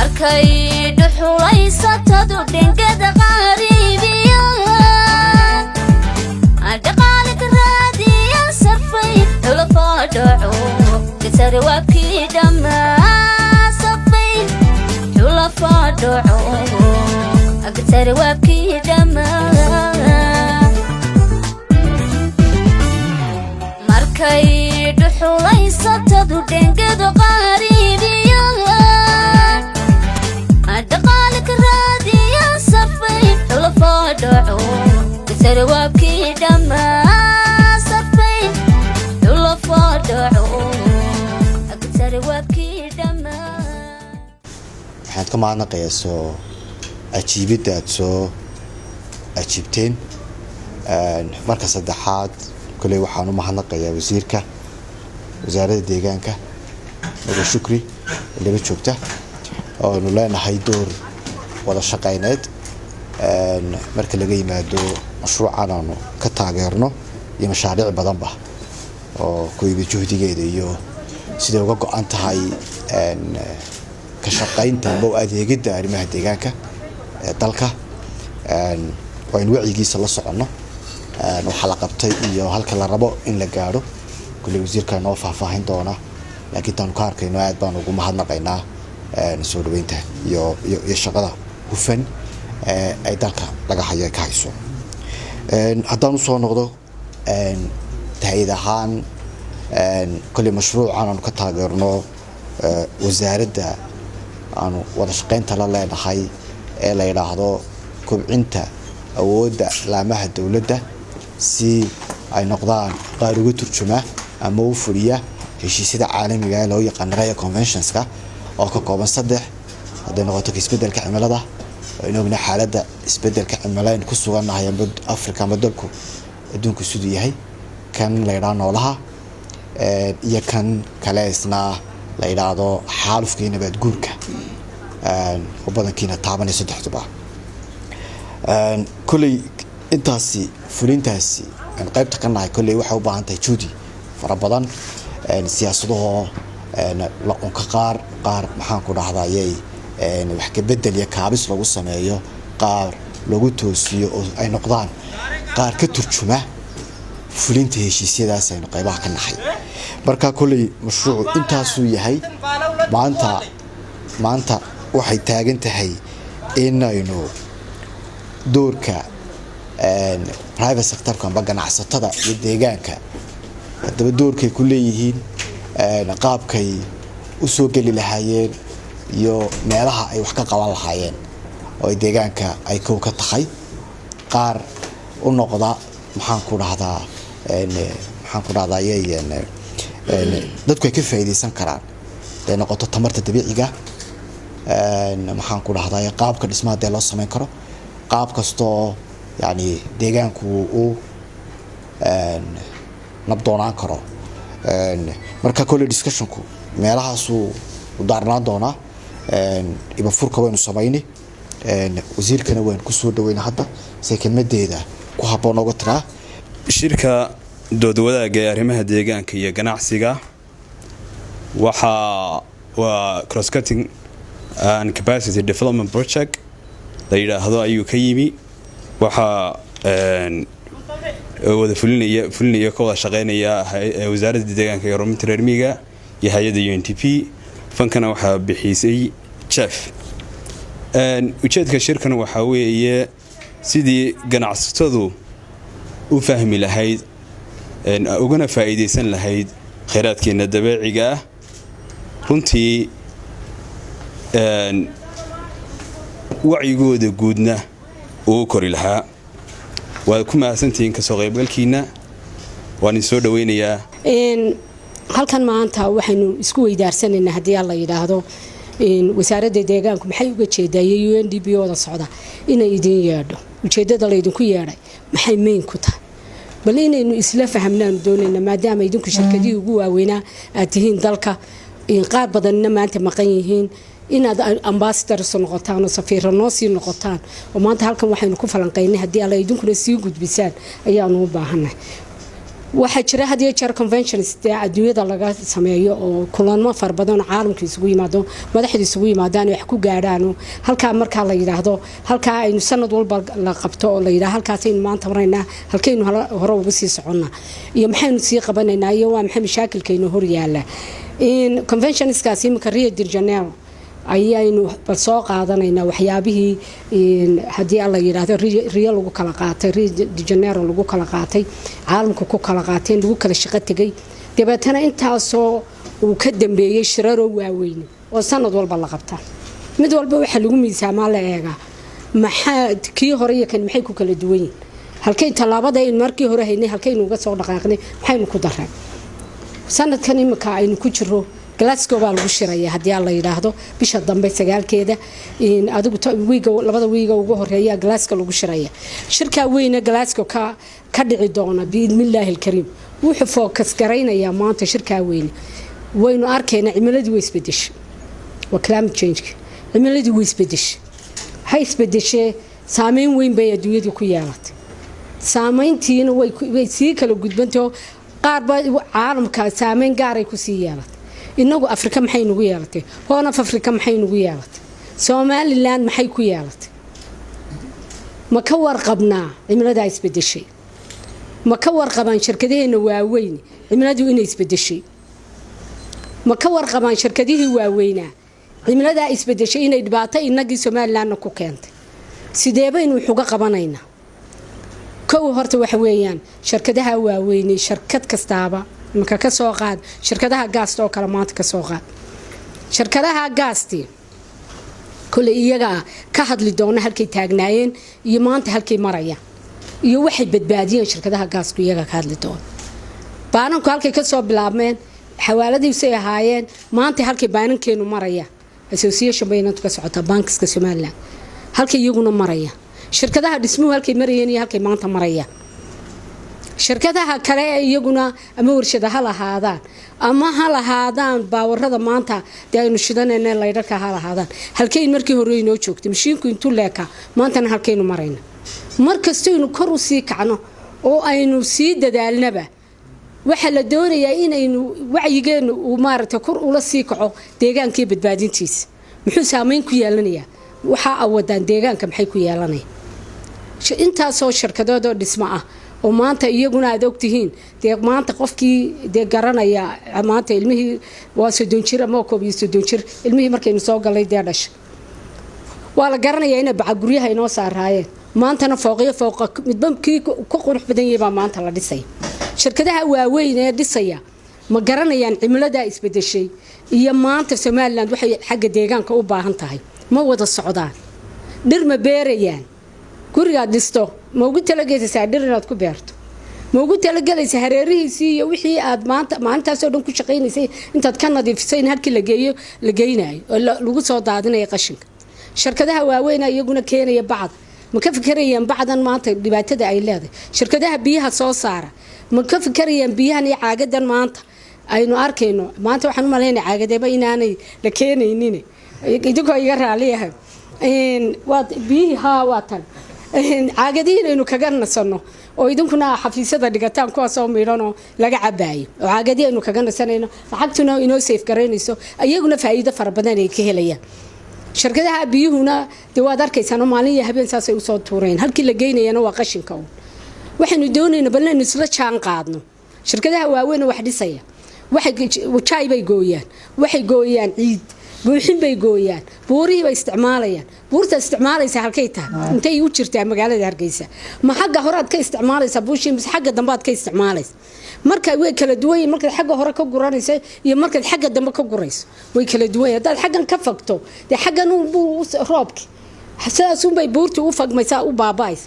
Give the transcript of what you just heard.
Markay dhuxulaysatadu dhengada qaariibiyaan, dhaqaale ka raadiya sarfay xulafaa dhaco gasarwaabkii dhammaa safay xulafaa dhaco gasarwaabkii dhammaa. Markay dhuxulaysatadu dhengadu qaariibiyaan, dhaqaale ka raadiya sarfay xulafaa dhaco gasarwaabkii dhammaa safay xulafaa dhaco gasarwaabkii dhammaa. Waxaan ka mahadnaqayaa soo ajiibidda aada soo ajiibteen. Marka saddexaad, koley waxaan u mahadnaqayaa wasiirka wasaaradda deegaanka, Mura Shukri, laba joogta oonu leenahay door wada shaqeyneed marka laga yimaado mashruucan aanu ka taageerno iyo mashaariic badanba oo kuwiiba juhdigeeda iyo siday uga go-an tahay ka shaqeynta amba u adeegidda arrimaha deegaanka ee dalka. Waa in wacyigiisa la soconno waxaa la qabtay iyo halka la rabo in la gaadho. Kulley wasiirka noo faahfaahin doona, laakiin intaanu ka arkayno aad baan ugu mahadnaqaynaa soo dhaweynta iyo shaqada hufan ay dalka laga hayo ay ka hayso. Haddaan usoo noqdo hay'ad ahaan, kolley mashruucan aanu ka taageerno wasaaradda aanu wada shaqeynta la leenahay ee la yidhaahdo kobcinta awoodda laamaha dowladda si ay noqdaan qaar uga turjuma ama u fuliya heshiisyada caalamiga ee loo yaqaano Rio Conventionska, oo ka kooban saddex: hadday noqoto ka isbedelka cimilada, aynu ognahay xaaladda isbedelka cimilada aynu ku sugannahay amba Africa amba dalku adduunku siduu yahay, kan la yidhaahdo noolaha, iyo kan kale isna la yidhaahdo xaalufka iyo nabaad guurka, oo badankiina taabanaya saddexduba. Kolley intaasi fulintaasi aan qaybta ka nahay, kolley waxay u baahan tahay juhdi fara badan, siyaasadahoo la unka qaar qaar, maxaan ku dhahdayay, wax ka bedel iyo kaabis lagu sameeyo, qaar lagu toosiyo oo ay noqdaan qaar ka turjuma fulinta heshiisyadaas aynu qaybaha ka nahay. Marka kolley mashruucu intaasuu yahay. Maanta waxay taagan tahay inaynu doorka private sectorka amba ganacsatada iyo deegaanka, haddaba doorkay ku leeyihiin, qaabkay usoo geli lahaayeen iyo meelaha ay wax ka qaban lahaayeen oo ay deegaanka ay kow ka tahay, qaar u noqda, maxaan ku dhahdaa, maxaan ku dhahdaa yay dadku ay ka faa'iidaysan karaan, haday noqoto tamarta dabiiciga, maxaan ku dhahdaa, qaabka dhismaha dee loo sameyn karo, qaab kastoo yani deegaanku u nabdoonaan karo. Marka kolley discussionku meelahaasuu u daarnaan doonaa. Ibafurka waynu samayni, wasiirkana waynu kusoo dhaweyna hadda say kelmadeeda ku habboon oga tiraa. Shirka dood wadaagga ee arrimaha deegaanka iyo ganacsiga waxaa waa crosscutting and capacity development project la yidhaahdo ayuu ka yimi. Waxaa wada fulinaya, ka wada shaqeynaya Wasaaradda Deegaanka iyo Horumarinta Reer Miyiga iyo hay-adda UNDP. Fundkana waxaa bixisay GEF. Ujeedka shirkan waxaa weeye sidii ganacsatadu u fahmi lahayd ugana faa'iidaysan lahayd khayraadkeena dabeeciga ah. Runtii wacyigooda guudna uu kori lahaa. Waad ku mahadsantihiin kasoo qaybgalkiina, waan idin soo dhaweynayaa. Halkan maanta waxaynu isku weydaarsanaynaa, haddii alla yidhaahdo, Wasaaradda Deegaanku maxay uga jeedaa iyo UNDP wada socda inay idin yeedho? Ujeedada laydinku yeedhay maxay main ku tahay? Bal inaynu isla fahamnaanu doonayna, maadaama idinku shirkadihii ugu waaweynaa aad tihiin dalka, qaar badanna maanta maqan yihiin, inaad ambassadors noqotaan oo safiiro noo sii noqotaan, oo maanta halkan waxaynu ku falanqaynay haddii alla idinkuna sii gudbisaan ayaanu u baahannahay. Waxaa jira had iyo jeer conventions dee adduunyada laga sameeyo oo kulamo fara badan oo caalamka isugu yimaado, madaxda isugu yimaadaan, wax ku gaadhaan. Halkaa markaa la yidhaahdo, halkaa aynu sanad walba la qabto oo la yidhahdo halkaasaynu maanta maraynaa, halkaynu hore ugu sii soconnaa iyo maxaynu sii qabanaynaa iyo waa maxay mashaakilkaynu hor yaala. Conventionskaasi iminka Rio de Janeiro ayaynu bal soo qaadanaynaa, waxyaabihii haddii alla yidhaahdo Rio lagu kala qaatay, Rio de Janeiro lagu kala qaatay, caalamka ku kala qaateen, lagu kala shaqo tegay. Dabeetana intaasoo uu ka dambeeyey shiraroo waaweyne oo sanad walba la qabtaa, mid walba waxaa lagu miisaamaa, la eegaa maxaa kii hore iyo kan maxay ku kala duwan yihin, halkay tallaabada aynu markii hore haynay halkaynu uga soo dhaqaaqnay, maxaynu ku darray. Sanadkan iminka aynu ku jiro Glasgow baa lagu shiraya, haddii aan la yidhaahdo, bisha dambe 9-keeda, adigu wiiga, 2da wiiga ugu horeeya Glasgow lagu shiraya. Shirkaa weyne Glasgow ka dhici doona, biidnillaahi alkariim, wuxuu focus garaynayaa maanta shirkaa weyne. Waynu arkaynaa cimiladii way isbedeshay, waa climate change. Cimiladii way isbedeshay, ha isbedeshee, saameyn weyn bay adduunyadii ku yeelatay. Saameyntiina way sii kala gudbantao qaarba caalamka saameyn gaaray kusii yeelatay. Inagu Afrika maxay nagu yeelatay? Horn of Africa maxay nagu yeelatay? Somaliland maxay ku yeelatay? Ma ka warqabnaa cimiladaa isbedeshay? Ma ka warqabaan shirkadaheena waaweyn cimiladu inay isbedeshay? Ma ka warqabaan shirkadihii waaweynaa cimiladaa isbedeshay inay dhibaato inagii Somalilandna ku keentay? Sidee baynu wax uga qabanaynaa? Kow, horta waxa weeyaan shirkadaha waaweynay, shirkad kastaaba imanka ka soo qaad shirkadaha gaasta oo kale, maanta ka soo qaad shirkadaha gaastii, kolley iyagaa ka hadli doona halkay taagnaayeen iyo maanta halkay marayaan iyo waxay badbaadiyeen. Shirkadaha gaasku iyagaa ka hadli doona. Baananku halkay kasoo bilaabmeen, xawaaladiisay ahaayeen, maanta halkay baanankeenu marayaan, association baynantu ka socotaa baankiska Somaliland, halkay iyaguna marayaan, shirkadaha dhismuhu halkay marayeen iyo halkay maanta marayaan, shirkadaha kale ee iyaguna ama warshada ha lahaadaan ama ha lahaadaan baawarada maanta dee aynu shidanayna, laydharka ha lahaadaan, halkayn markii hore inoo joogtay, mashiinku intuu leekaa, maantana halkaynu marayna. Mar kastaynu kor u sii kacno oo aynu sii dadaalnaba, waxaa la doonayaa inaynu wacyigeenu uu maaragtay kor ula sii kaco deegaankii badbaadintiisa. Muxuu saameyn ku yeelanayaa waxaa awadaan deegaanka? Maxay ku yeelanaya intaasoo shirkadood oo dhismo ah oo maanta iyaguna aad ogtihiin? Dee maanta qofkii dee garanaya, maanta ilmihii waa 30 jir ama 31 jir. Ilmihii markaynu soo galay dee dhasha waa la garanayaa inay baca guryaha inoo saaraayeen. Maantana fooqyo fooqa midba kii ku qurux badan yahay baa maanta la dhisaya. Shirkadaha waaweyn ee dhisaya ma garanayaan cimiladaa isbedeshay iyo maanta Somaliland waxay xagga deegaanka u baahan tahay? Ma wada socdaan? Dhir ma beerayaan? Gurigaad dhisto ma ugu talageysaysaa dhir inaad ku beerto? Ma ugu talagelaysa hareerihiisii iyo wixii aad maanta maalintaasoo dhan ku shaqaynaysay intaad ka nadiifisay in halkii la geeyo la geynayo oo lagu soo daadinayo qashinka? Shirkadaha waaweyna iyaguna keenaya bacda, ma ka fikirayaan bacdan maanta dhibaatada ay leedahay? Shirkadaha biyaha soo saara ma ka fikirayaan biyahan iyo caagadan maanta aynu arkayno? Maanta waxaan u malaynaya caagadeba inaanay la keenaynin, idinkoo iga raaliyahay. Waa biyihii, haa, waa tan caagadihii inaynu kaga nasano oo idinkuna xafiisyada dhigataan kuwaasoo midhanoo laga cabaayo, oo caagadihii aynu kaga nasanayno, lacagtuna inoo save garaynayso, iyaguna faa'iido fara badan ay ka helayaan. Shirkadaha biyuhuna dee waad arkaysaan maalin iyo habeen saasay usoo tuureen, halkii la geynayana waa qashinka uun. Waxaynu doonayna bal inaynu isla jaan qaadno. Shirkadaha waaweyn wax dhisaya waxay jaay bay gooyaan, waxay gooyaan ciid buuxin bay gooyaan, buurihii bay isticmaalayaan. Buurta isticmaalaysa halkay tahay? Intay u jirtaa magaalada Hargeysa? Ma xagga hore aad ka isticmaalaysaa buushii mise xagga dambe aad ka isticmaalaysa? Marka way kala duwan yihiin. Markaad xagga hore ka guranaysa iyo markaad xagga dambe ka gurayso way kala duwan yihiin. Haddaad xaggan ka fagto, dee xaggan buu roobki sidaasunbay buurtii u fagmaysaa, u baaba'aysa.